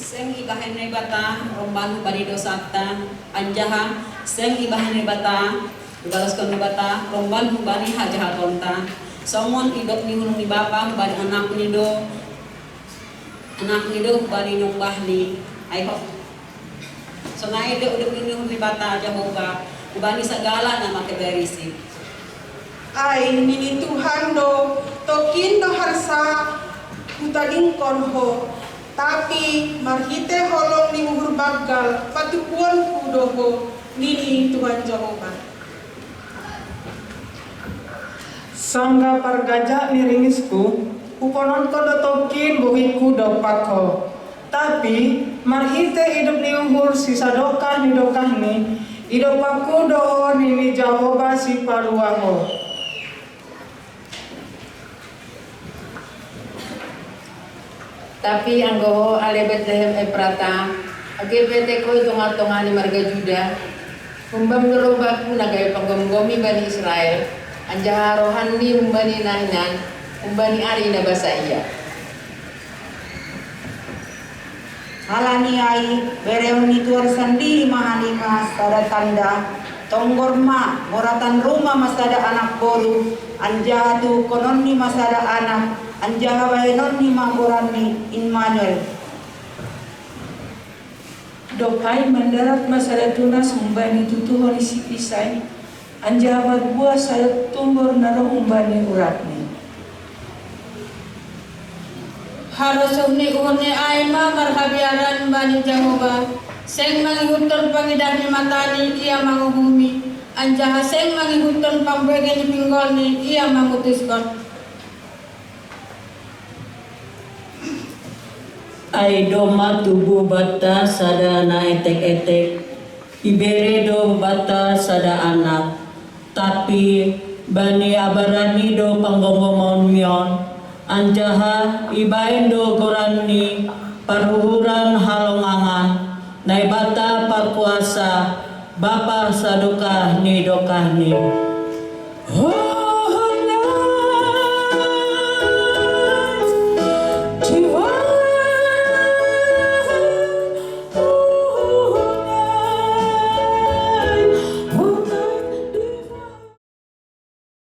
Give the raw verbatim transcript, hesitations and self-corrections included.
Seng ibahen Naibata romban hubani dosanta, anjaha seng ibahen Naibata, ibalaskon Naibata romban hubani hajahatonta. Songon idop ni uhur ni Bapa hubani Anakni do, Anakni do hubani nyombahni. Ai ho. Sonai do idop ni uhur ni Naibata Jahowa hubani sagala na mangkabarisi. Ai nini Tuhan do, tongkin do harsa hutadingkon ho, tapi marhite holong ni uhur banggal patubuonku do ho, nini Tuhan Jahowa. Sanggah pargajak ni ringisku, hupononkon do tongkin bohiku dompak ho. Tapi marhite idop ni uhur sisadokah ni dokahni, idopakku do ho, nini Jahowa Sipalua ho. Tapi anggo ho ale Betlehem Efrata, age pe tek ho i tongah-tongah ni marga Juda, humbam do lombaku na gabe panggomgomi bani Israel, anjaha rohanmi humbani na hinan, humbani ari na basa ia. Halani ai, berehon ni Tuhan sandiri ma hanima sada tanda: Tonggor ma, boratan ruma ma sada anak boru, anjaha tuhukononni ma sada anak, anjaha bahenonni ma goranni Immanuel. Dob ai mandarat ma sada tunas humbani tutuhon ni si Isai, anjaha marbuah sada tonggor na ro humbani uratni. Harosuh ni uhurni ai ma marhabiaran bani Jahowa, seng mangihuthon pangidah ni matani ia manguhumi, anjaha seng mangihuthon pambege ni pinggolni ia mamutuskon. Ai domma tubu banta sada na etek-etek, ibere do banta sada anak. Tapi bani abaranni do panggomgomonmi on, anjaha ibaen do goranni paruhuran halongangan, Naibata parkuasa, Bapa sadokah ni dokahni.